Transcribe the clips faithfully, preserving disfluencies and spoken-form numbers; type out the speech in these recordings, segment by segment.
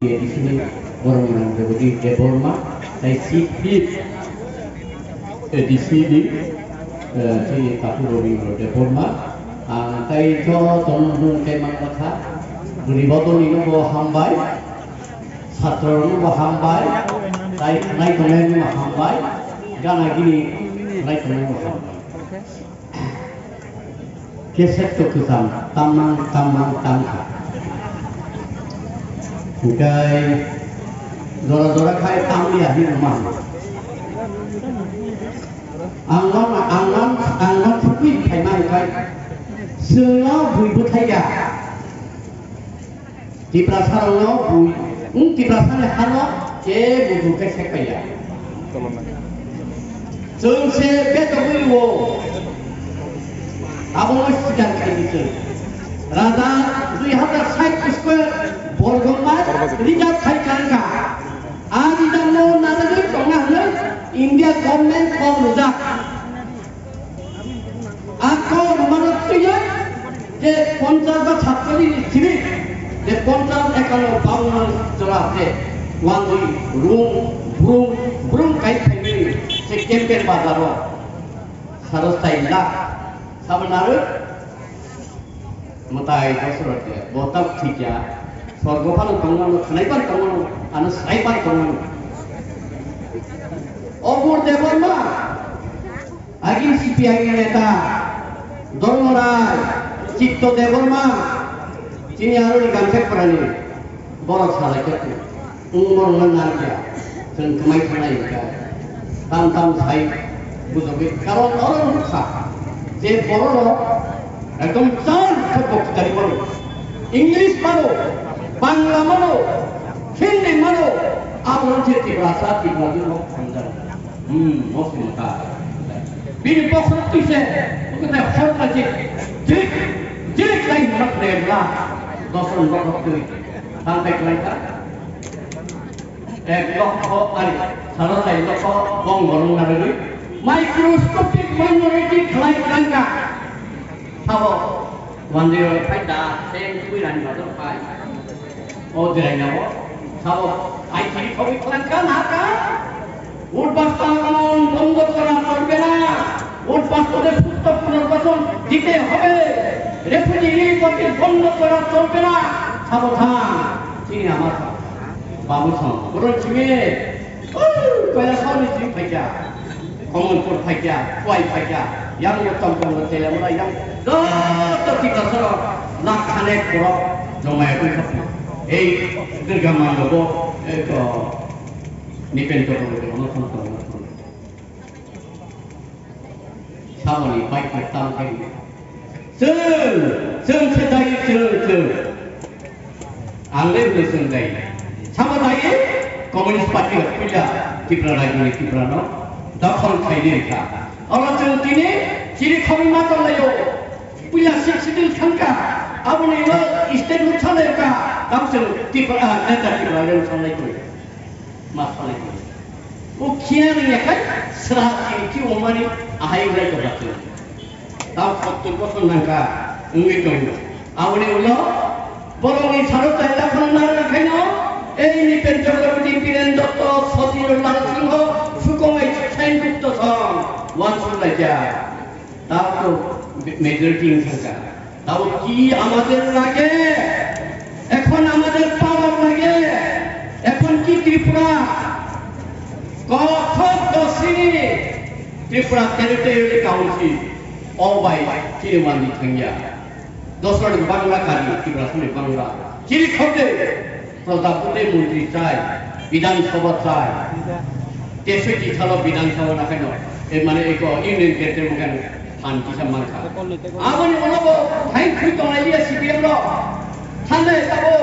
A D C ni Boromrang Jagadish Debbarma, tai Chief Whip A D C ni, eh, chini Tapu Rabindra Debbarma, ang tai jotono nwng khe mang kha, bwrwi bodolni no bo hambai, satro no bo hambai, tai khwnai tongnai no bo hambai, gana gini khwnai tongnai no bo hambai. Kesek to kwcham, tamang, tamang, tangkha. Hwnkhe jora jora khai tamliya hinwi mano. Ang no, ang no, ang no thubui phaimani khai chwngno bui bwthai ya. Tiprasa rokno bui, wng Tiprasani hano kebo bui khe sek paiya. Chwng se betogwi rwo. Abono sikar khaidi chwng. Raja dui hazar sait square borgo mile reserve khai kha wngkha. A reserve no narwgwi tongna hwnwi India government kok rwjak. Ako rwmano twiya je ponchas ba satchallish ni simi je ponchas ekanno bawanno jora je wngwi rung brung brung kai phaimani se campaign bazaro saro chai lakh sabo narwk mwtai Dosrot je bo tak thikya sorgo phano tongmano khnai phano tongmano ano sai phano tongmano. Obur Debbarma Agin C P I ni neta Dharmarai Chitto Debbarma chini aro ni gangthek parani borok salai khe wng borok no nang ya chwng kwmai thangnai hwnkha tam tam sai bujogwi karon oro wngkha je borok rok ekdom char khe bokitari mano English mano Bangla mano Hindi mano abo je Tiprasa Tiprasa rok thangjak. Hmm, mosni mata. Bini bokhorok twi se, bukete hor kachi, jik, jik lai hwnna khlai bwla, dosron bokhorok twi. Tang khai khlai kha. Ek lokho, ari, salo sai lokho, bong gorong narwgwi. Microscopic minority khlai khlai kha. Sabo, wanjwi roi phai da, seng twi rani bazar phai. O jirainabo sabo aitini khobwi khlangkha nahakha. উঠবাস্তুর আক্রমণ বন্ধ করা চলবে না। উঠবাস্তুদের সুস্থ পুনর্বাসন দিতে হবে। রেফুজি রিলিফ বন্ধ করা চলবে না। সাবধান, চিনি আমার বাবু সং, বরং চিনে, কয়লা খাওয়ানি চিনি খাইয়া। Kamalpur phaikya, Khowai phaikya, yang bo tong tong bo tele mura yang joto Tiprasa rok lakh khanek borok jomai oi kha. Ei Durga Mando bo, eh, ko, Nipen Chakraborty no tong tong. Saboni bike tam khai. Chwng, chwng se dai, chwng, chwng. Ang le hwnwi chwng dai. Sama dai, Communist Party of India, Tripura rajyoni Tripura no dokhol khaini rikha. Oro chwng tini chiri khobwi ma tonglaio. Puila Sixth Schedule thangkha. Aboni ulo state no chalaikha. Tamo chwng Tripura, ah, Greater Tripura rajyoni chalaikha. Ma salai khe. O khiya ni yakai sra ki ki omani ahai ulai ko bakti. Tao sottur bosor nangka wngwi tongo. Aboni ulo borokni saro chai lakhano narwk khaino ei Nipen Chakraborty, Biren Dotto, Sodhir Lal Singho, Sukomai Sen Gupta song wansuk laikya. তাও তো মেজরিটি ইনসান কারা তাও কি আমাদের লাগে? এখন আমাদের পাওয়ার লাগে। এখন কি ত্রিপুরা ক খ গ শ্রেণী ত্রিপুরা টেরিটোরিয়াল কাউন্সিল অবাই চিনিমানি থাঙ্গিয়া দশ বাংলা কারি ত্রিপুরা শুনে বাংলা চিনি খবরে প্রজাপতি মন্ত্রী চাই, বিধানসভা চাই। তেষট্টি সালো বিধানসভা না কেন? এ মানে এই ক-, ইউনিয়ন টেরিটরি কেন? ফান কিসা মার্কা? আপনি ওনাবো ফাইন খুই তো নাই দিয়ে সিপিএম লো। সামনে তাবো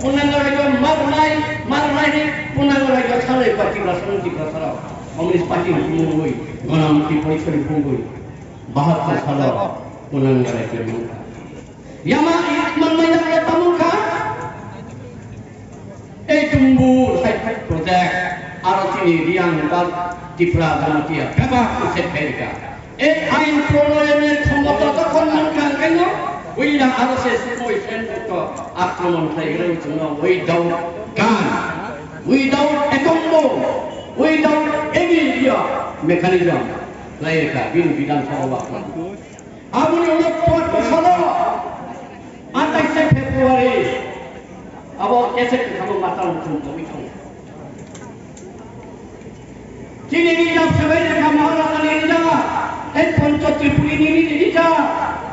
পূর্ণাঙ্গ রাজ্য মারনাই, মারনাই নি পূর্ণাঙ্গ রাজ্য সালে পার্টি রাষ্ট্রপতি প্রসার কমিউনিস্ট পার্টি ভঙ্গুই, গণমুক্তি পরিষদ ভঙ্গুই, বাহাত্তর সাল পূর্ণাঙ্গ রাজ্য মার্কা। Yama, man maya tamung ka? Ei tumbu hai project, aro chini Riang dal Tipra Jamatia bebak se pherika. Ei ain pronoyonni khomota dokhol mankha hwnkhe no, buila aro se sukoi sen bukto akromon khlai rw chwngno without gun. Without any, iya, mechanism khlai rwkha bini Bidhan Sabha o. Aboni ulo pot bosalo atais February abo S F ni kamo mata uthum tongwi tongo. Chini rijak sebai rwkha Maharajani rijak, tei Pancho Tripuri ni rijak,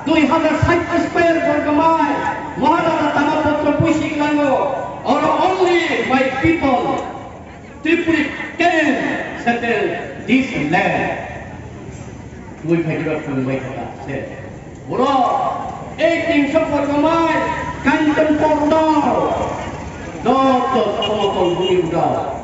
dui hazar sait square borgomai Maharaja tama potro puisi lango, or only my people. Tripuri can settle this land. Twi phaikhe ba phung bai thaka se. Boro ei tingso borgomai Kanchanpur udao. Dot dot somotol bhumi udao.